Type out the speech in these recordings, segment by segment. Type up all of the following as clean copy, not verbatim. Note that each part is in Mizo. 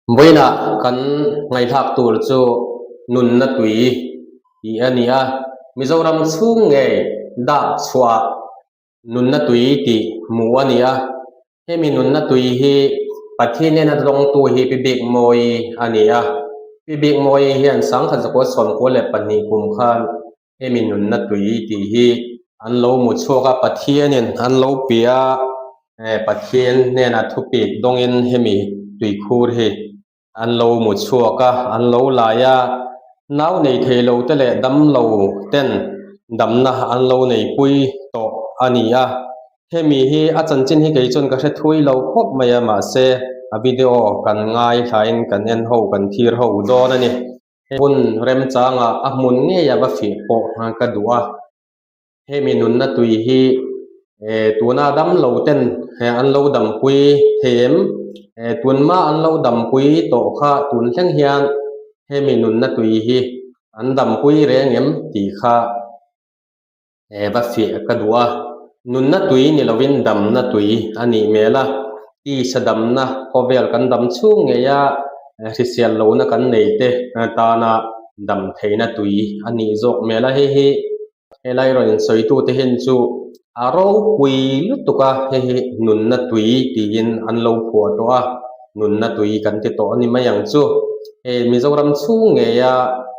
Vawiinah kan ngaihthlak tur chu nunna tui tih a ni a, Mizoram chhung ngei dah chhuah nunna tui tih hmuh a ni a, hemi nunna tui hi Pathian nena dawngtu hi Pi Bikmawii a ni a, Pi Bikmawii hian sangkhat zakua 92 kum khan hemi nunna tui tih hi an lo mu chhuak a, Pathianin an lo pi a, Pathian hnenah thupik dawngin hemi tuikhur hi an lo mu chhuak a, an lo lai a, nau nei thei lo te leh dam lo ten damna an lo nei pui tawh a ni a, hemi hi a chanchin hi kei chuan ka hre thui lo khawp mai a, mahse a video kan ngaithlain kan en ho kan thir ho dawn a ni. Hun remchangah a hmun ngei a va fih pawh ka duh a, hemi nunna tui hi tuna dam lo ten an lo dampui thei em? Tunma an lo dampui tawh kha tun thleng hian hemi nunna tui hi an dampui reng em tih kha va fiah ka duh a, nunna tui ni lovin damna tui a nih hmel a, tisa damna khawvel kan dam chhung ngei a, hrisel lohna kan nei te tana dam theihna tui a nih zawk hmel a, hei hi helai rawn insawitute hian chu a ropui lutuk a, hei hi nunna tui tiin an lo phuah tawh a. Nunna tui kan ti tawh a ni mai ang chu. Hei Mizoram chhung ngeia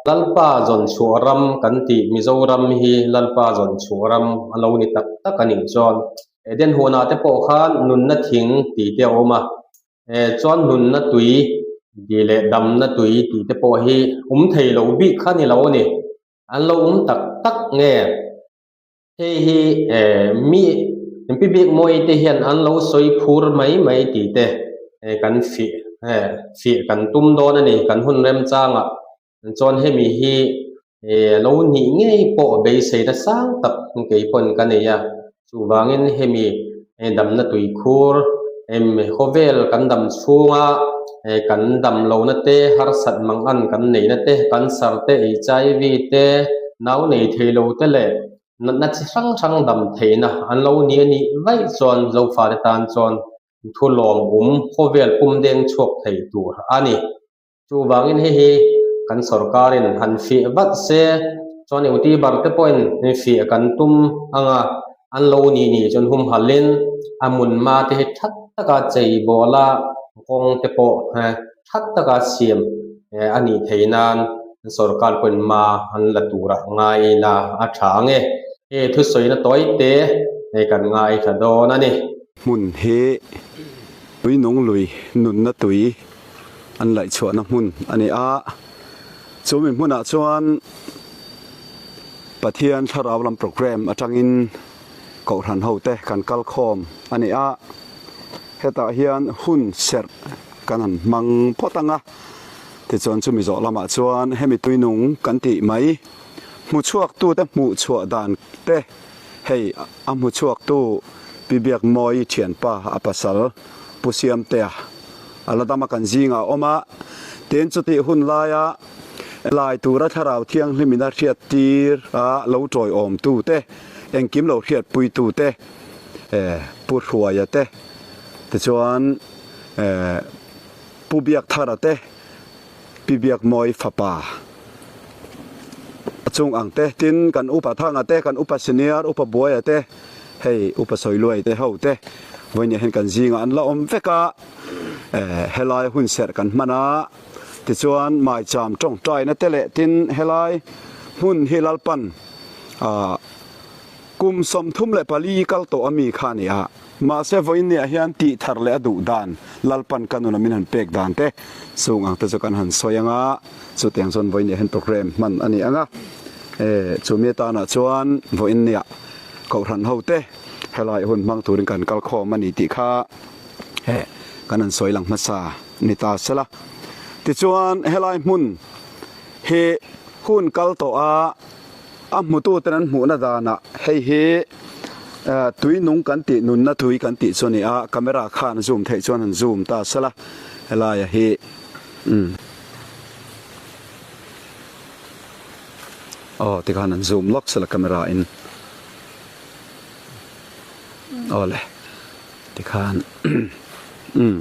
Lalpa zawn chhuah ram kan tih Mizoram hi Lalpa zawn chhuah ram a lo ni tak tak a nih chuan Eden huanah te pawh khan nunna thing tih te a awm a, chuan nunna tui tih leh damna tui tih te pawh hi awm thei lo bik kha ni lo a ni. An lo awm tak tak nge? Hei hi mi Pi Bikmawi te hian an lo sawi phur mai mai tih te kan fih fih kan tum dawn a ni kan hun remchangah chuan hemi hi lo nih ngei pawh beiseina sang tak kei pawn ka nei a chuvangin hemi damna tuikhur khawvel kan dam chhunga kan dam lohna te harsat mangan kan neihna te cancer te HIV te nau nei thei lo te leh natna chi hrang hrang dam theihna an lo ni a nih vaih chuan Zofate tan chuan thu lawmawm khawvel pum deng chhuak thei tur a ni. Chuvangin hei hi kan sorkarin han fih vat se, chuan youtuber te pawhin fih kan tum ang a, an lo nih nih chuan humhalhin a hmun hma te hi that taka chei bawl a, kawng te pawh that taka siam a nih theih nan sorkar pawhin hma an la turah ngai ila a tha ang e. Hei thusawina tawi te kan ngaithla dawn a ni. Hmun hi Tuinung lui nunna tui an laih chhuahna hmun a ni a, chumi hmunah chuan Pathian thlarau lam programme atangin Kohhran hote kan kal khawm a ni a, hetah hian hun serh kan han hmang phawt ang a, tichuan chumi zawh lamah chuan hemi tuinung kan tih mai hmuchhuaktute hmuhchhuah dan te hei a hmuchhuaktu Pi Biakmawii thianpa a pasal Pu Siamtea A la dam a kan zingah a awm a, tin chutih hun laia lai tura thlarau thianghlimin a hriat tir a lo tawiawm tu te, engkim lo hriatpui tu te, Pu Hruaia te, tichuan Pu Biakthara te, Pi Biakmawi fapa a chung ang te, tin kan Upa Thanga te, kan Upa Senior, Upa Buaia te, hei Upa Sawiluai te ho te vawiin hian kan zingah an la awm vek a, helai hun serh kan hman a, tichuan maicham tawngtaina te leh tin helai hmun hi Lalpan kum 34 kal tawh a mi kha a ni a. Mahse vawiin niah hian tih thar leh a duh dan, Lalpan ka nuna min han pek dan te chung ang te chu kan han sawi ang a, chutiang chuan vawiin niah hian program hman a ni ang a. E, chumi atanah chuan vawiin niah Kohhran ho te helai hun hmang turin kan kal khawm a ni tih kha he kan han sawi lang hmasa ni ta sela. Tichuan helai hmun hi hun kal tawh a, A hmututen an hmuhna danah hei hi tui nung kan tih nunna tui kan tih chu a ni a, camera khan zoom theih chuan han zoom ta sela helaia hi umm aw tikhan han zoom lawk sela camera in aw le tikhan umm.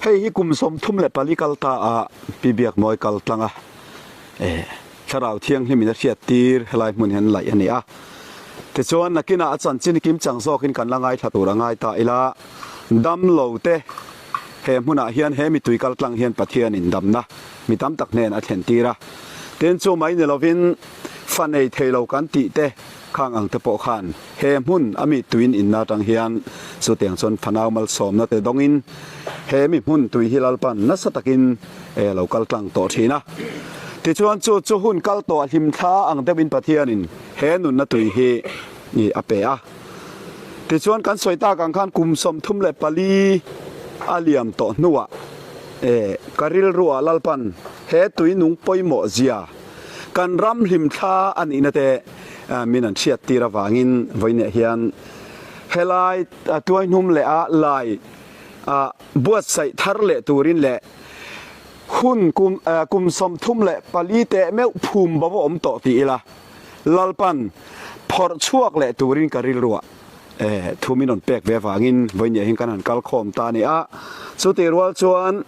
Hei hi kum 34 kal ta a Pi Biakmawi kal tlang a, eh, Thlarau Thianghlim in a hriat tir helai hmun hian laih a ni a. Tichuan nakinah a chanchin kim chang zawkin kan la ngaithla tur a ngai ta ila, dam lo te he hmunah hian he mitui kal tlang hian Pathianin damna mi tam tak hnen a thlen tir a. Tin chu mai ni lovin fa nei thei lo kan tih te khang ang te pawh khan he hmun a mi tuin inna atang hian chutiang chuan fanau malsawmna te dawngin he mi hmun tui hi Lalpan nasa takin e lo kal tlang tawh thin a. Tichuan chu chu hun kal tawh a hlim thla ang deuhin Pathianin he nunna tui hi a pe a. Tichuan kan sawi tak ang khan kum 34 a liam tawh hnuah e ka rilruah Lalpan he tui nung pawimawh zia kan ram hlim thla a nihna te min an hriat tir avangin vawiinah hian helai tuaihnum leh a lai buatsaih thar leh turin leh hun kum kum 34 teh meuh phum bo a awm tawh ti ila Lalpan phawrh chhuak leh turin ka rilruah thu min rawn pek ve avangin vawiinah hian kan han kal khawm ta a ni a. Chutih rual chuan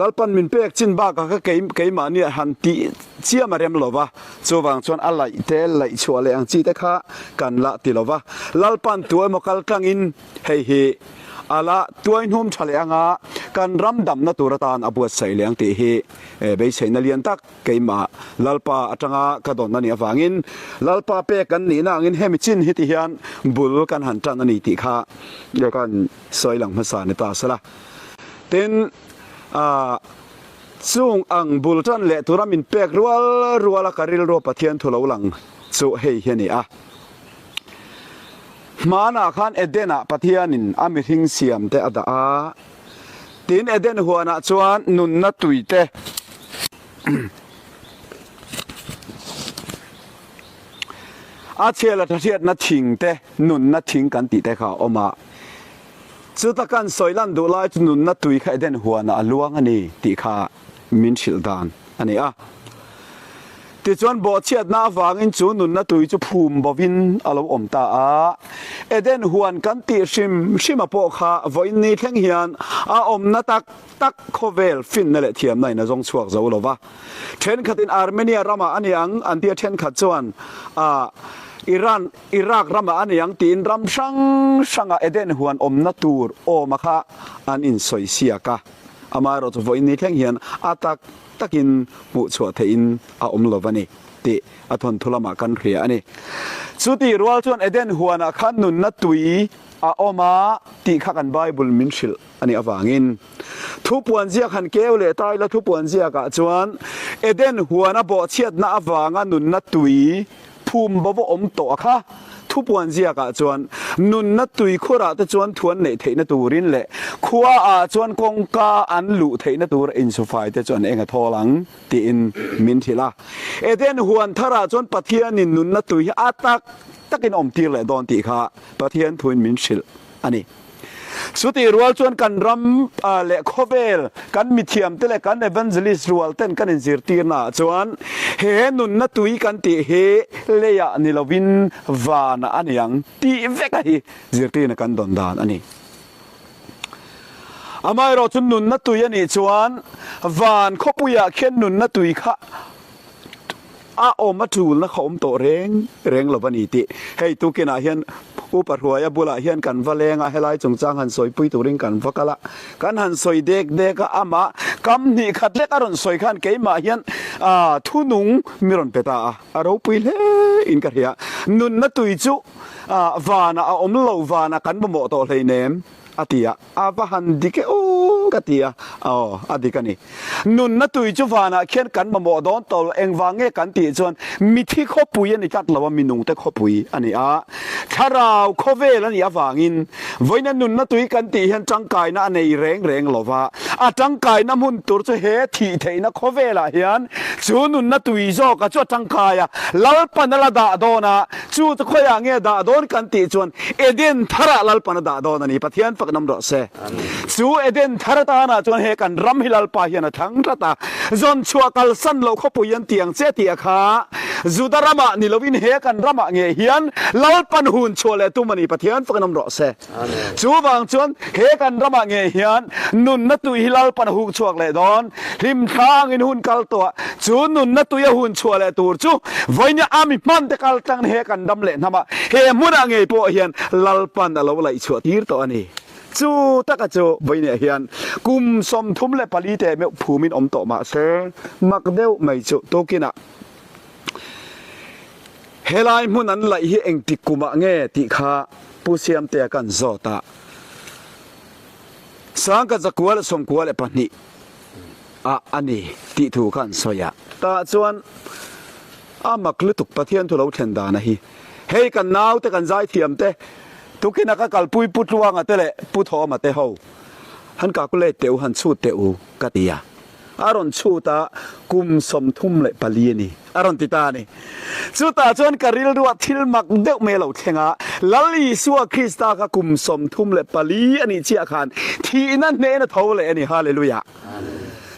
Lalpan min pek chin bakah ka kei keimahni han tih chiam a rem lo va, chuvang chuan a laih te laih chhuah leh ang chi te kha kan la ti lo va. Lalpan tu emaw kal tlangin hei hi a la tuaihnum tha leh anga kan ram damna tur atan a buatsaih leh ang tih hi beiseina lian tak Keimah Lalpa atanga ka dawn a nih avangin Lalpa pek kan nihna angin hemi chin hi ti hian bul kan han tan a ni tih kha kan sawi lang hmasa ni ta sela. Tin, chung ang bul tan leh tura min pek rual ruala ka rilrua Pathian thu lo lang chu hei hi a ni a. Hmanah khan Eden-ah Pathianin a mihring siamte a dah a. Tin, Eden huanah chuan nunna tui te, a chhial a thahriatna thing te, nunna thing kan tih te kha a awm a. Chuta kan sawi lan duh lai chu nunna tui kha Eden huanah a luang a ni tih kha min hrilh dan a ni a. Tichuan bawhchhiatna avangin chu nunna tui chu phum bovin a lo awm ta a. Eden huan kan tih hrim hrima pawh kha vawiin ni thleng hian a awmna tak tak khawvel finna leh thiamna in a zawng chhuak zo lo va. Thenkhatin Armenia ramah a ni ang an tia thenkhat chuan ah Iran, Iraq ramah a ni ang tiin ram hrang hranga Eden huan awmna tur awma kha an insawisiak a. Amaherawhchu vawiin ni thleng hian a tak takin hmuh chhuah theihin a awm lo a ni tih a thawnthu lamah kan hria a ni. Chutih rual chuan Eden huanah khan nunna tui a awm a tih kha kan Bible min hrilh a nih avangin thupuan ziak han keu leh ta ila thupuan ziakah chuan Eden huana bawhchhiatna avanga nunna tui Phum bo va awm tawh a kha. Thupuan ziakah chuan nunna tui khurah te chuan thuan neih theihna turin leh khua ah chuan kawngka an luh theihna tur insufai te chu an eng a thawl ang tiin min hrilh a. Eden huan tharah chuan Pathianin nunna tui hi a tak takin awm tir leh dawn tih kha Pathian thuin min hrilh a ni. Chutih rual chuan kan ram leh khawvel, kan mithiamte leh kan evangelist rual ten kan inzirtirna ah chuan he nunna tui kan tih hi leiah ni lovin vanah a ni ang tih vek a hi zirtirna kan dawn dan a ni. Amaherawh chu nunna tui a nih chuan van khawpuiah khian nunna tui kha A awm a tulna kha awm tawh reng reng lo a ni tih hei tukinah hian Upa Hruaia bulah hian kan va leng a, helai chungchang han sawipui turin kan va kal a, kan han sawi dek dek a, amah kam hnih khat lek a rawn sawi khan keimah hian thunung mi rawn pe ta a, a ropui hle in ka hria. Nunna tui chu vanah a awm lo, vanah kan mamawh tawh hleinem. A ti a, a va han dik e aw ka ti a, aw a dik a ni. Nunna tui chu vanah khian kan mamawh dawn tawh lo, engvang nge kan tih chuan mithi khawpui a ni tlat lo a, minungte khawpui a ni a, thlarau khawvel a nih avangin vawiina nunna tui kan tih hian tangkaina a nei reng reng lo va, a tangkaina hmun tur chu he thih theihna khawvelah hian chu nunna tui zawka chu a tangkai a, Lalpan a la dah dawn a, Chu chu khawiah nge dah dawn kan tih chuan Eden tharah Lalpan a dah dawn a ni. Pathian fak nam rawh se. Chu Eden thar atanah chuan he kan ram hi Lalpa hian a thlang tlat a. Zawn chhuah kalsan loh khawpui an ti ang che tih a kha. Juda ramah ni loin he kan ramah ngei hian Lalpan hun chhuah leh tum a ni, Pathian fakin awm rawh se. Chuvang chuan he kan ramah ngei hian nunna tui hi Lalpan a huk chhuak leh dawn. Hlimthla angin hun kal tawh a, chu nunna tui a hun chhuah leh tur chu vawinia a mi hman te kal tlang he kan ram leh hnamah he hmunah ngei pawh hian Lalpan a lo laih chhuah tir tawh a ni. Chu taka chu vawinia hian kum 34 te meuh phumin awm tawh mah se mak deuh mai chu tukinah Helai hmun an laih hi engtik kumah nge tih kha Pu Siamtea kan zawt a, Sangka 992 ah a ni tih thu kha an sawi a. Tah chuan a mak lutuk Pathian thu lo thlen dana hi hei kan naute kan zaithiam te tukin a ka kalpui Pu Tluanga te leh Pu Thawma te ho han calculate teh u han chhut teh u ka ti a. A rawn chhut a, kum 34 a ni, a rawn ti ta a ni. Chutah chuan ka rilruah thil mak deuh mai a lo thleng a, Lal Isua Krista kha kum 34 a nih chiah khan thihna hnehna tho leh a ni, Hallelujah!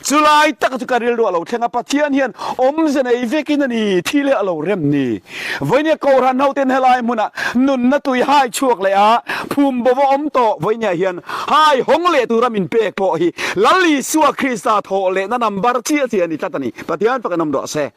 Chulai taka chu ka rilruah a lo thleng a, Pathian hian awmze nei vekin a ni, thil hi a lo rem ni. Vawinia Kohhran hoten helai hmunah nunna tui hai chhuak leh a, phum bo va awm tawh vawinia hian hai hawng leh tura min pek pawh hi Lal Isua Krista thawh lehna number chiah chiah a ni tlat a ni. Pathian fak an awm rawh se.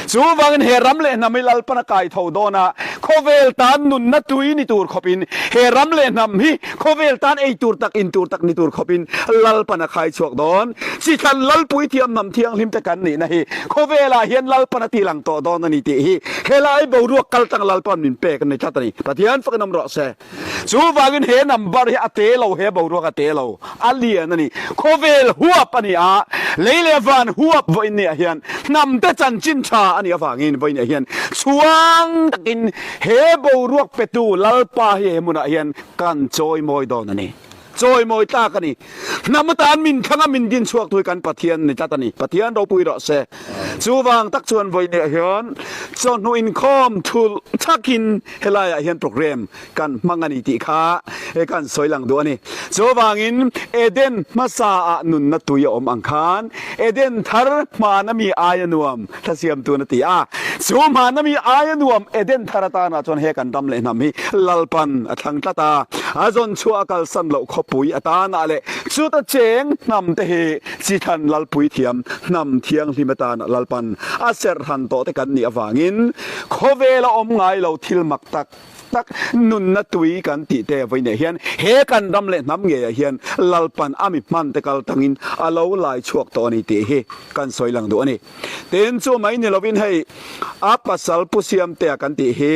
Chuvangin he ram leh hnam hi Lalpan a kai tho dawn a, khawvel tan nunna tui ni tur khawpin, he ram leh hnam hi khawvel tan ei tur tak, in tur tak ni tur khawpin Lalpan a khai chhuak dawn. Chithlan Lalpui thiam hnam thianghlim te kan nihna hi khawvelah hian Lalpan a tilang tawh dawn a ni tih hi helai boruak kal tang Lalpan min pek a ni tlat a ni. Pathian fakin awm rawh se. Chuvangin he number hi a te lo, he boruak a te lo, a lian a ni. Khawvel huap a ni a, lei leh van huap vawiin niah hian hnam te chanchin tha a nih avangin vawiin niah hian chhuang takin he boruak petu Lalpa hi he hmunah hian kan chawimawi dawn a ni. Chawimawi tlak a ni. Hnam atan min thlang a min din chhuak tu hi kan Pathian a ni tlat a ni. Pathian ropui rawh se. Chuvang tak chuan vawiin hian chawhnu inkhawm thulh thakin helaiah hian program kan hmang a ni tih kha kan sawi lang duh a ni. Chuvangin Eden hmasa ah nunna tui a awm ang khan Eden thar hmana mi aia nuam thla siam tun a ti a. Chu hmana mi aia nuam Eden thar atana chuan he kan ram leh hnam hi Lalpan a thlang tlat a. A zawn chhuah a kalsan loh khawpui atana leh chuta cheng hnam te hi Chithan Lalpui thiam hnam thianghlim atana Lalpan a serh han tawh te kan nih avangin khawvel a awm ngai lo thil mak tak tak nunna tui kan tih te vawiinah hian he kan ram leh hnam ngeiah hian Lalpan a mi hman te kal tangin a lo lai chhuak tawh a ni tih hi kan sawi lang duh a ni. Tin, chu mai ni lovin hei a pasal Pu Siamtea kan tih hi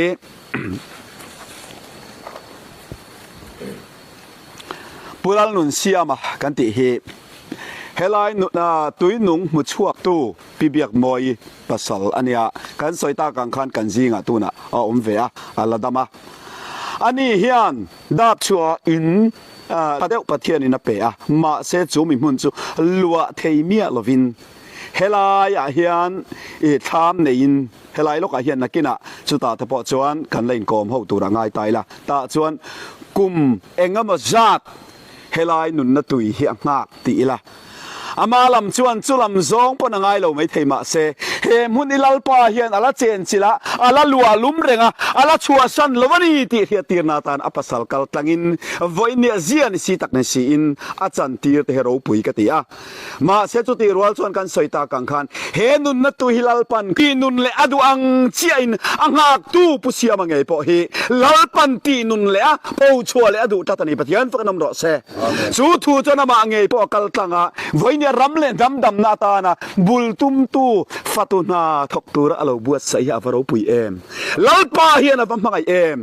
Pu Lalnunsiama kan tih hi helai tui nung hmu chhuaktu Pi Biakmawi pasal a nia, kan sawi tak ang khan kan zingah tunah a awm ve a, a la dam a. Ani hian dap chhuah in tha deuh Pathianin a pe a, mahse chu mi hmun chu luah thei miah lovin helaiah hian i thlam neiin helai lawkah hian nakinah chutah te pawh chuan kan la inkawm ho tur a ngai ta ila, tah chuan kum engemaw zat Helai nunna tui hi a nghak ti ila, ama lam chuan chu lam zawng pawn a ngai lo mai thei mahse, he hmun i Lalpa hian a la chenchilh a, a la luah lum reng a, a la chhuahsan lo a ni tih hriattirna atan a pasal kal tlangin vawinia zia ni si tak ni siin a chantir te hi ropui ka ti a. Mahse chutih rual chuan kan sawi tak ang khan he nunna tu hi Lalpan tih nun leh a duh ang chiahin a nghaktu Pu Siama ngei pawh hi Lalpan tih nun leh a po chhuah leh a duh tlat a ni. Pathian fak in awm rawh se. Chu thu chuan amah ngei pawh a kal tlang a, vawinia ram leh hnam damna atana bul tumtu fatu hna thawk tura a lo buatsaih hi a va ropui em. Lalpa hian a va hmangaih em?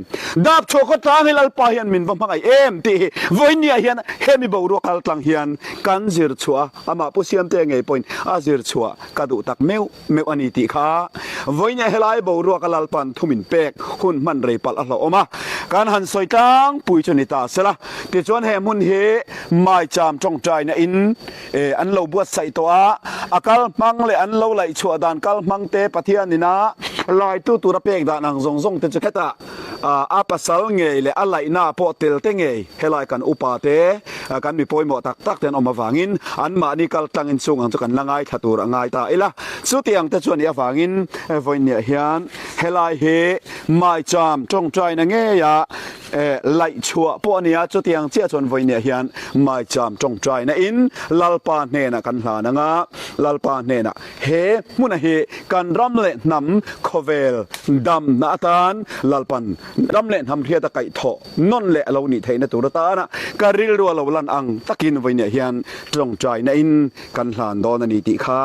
Dap chhuah khaw tlang hi Lalpa hian min va hmangaih em tih hi vawinia hian hemi boruak kal tlang hian kan zir chhuah a, amah Pu Siamtea ngei pawhin a zir chhuah ka duh tak meuh meuh a ni tih kha vawinia helai boruak a Lalpan thu min pek hun hman rei palh a hlauhawm a, kan han sawi tlangpui chu ni ta sela. Tichuan he hmun hi Maicham tawngtaina in E, an lo buatsaih tawh a, a kal hmang leh an lo laih chhuah dan kal hmang te Pathian ina laitu tura pek dan ang zawng zawng te chu hetah A pasal ngei leh a laihna pawh tel te ngei helai kan upa te, kan mi pawimawh tak tak te an awm avangin anmahni kal tlangin chung ang chu kan la ngaithla tur a ngai ta ila. Chutiang te chu a nih avangin vawiinniah hian helai hi maicham tawngtaina ngeia laih chhuah pawh a nia, chutiang chiah chuan vawiinniah hian maicham tawngtaina in Lalpa hnenah kan hlan ang a, Lalpa hnenah He hmuna hi kan ram leh hnam khawvel damna atan Lalpan ram leh hnam hriata kaihthawh nawn leh a lo nih theihna tur atana ka rilru a lo lan ang takin vawiinah hian tawngtaina in kan hlan dawn a ni tih kha.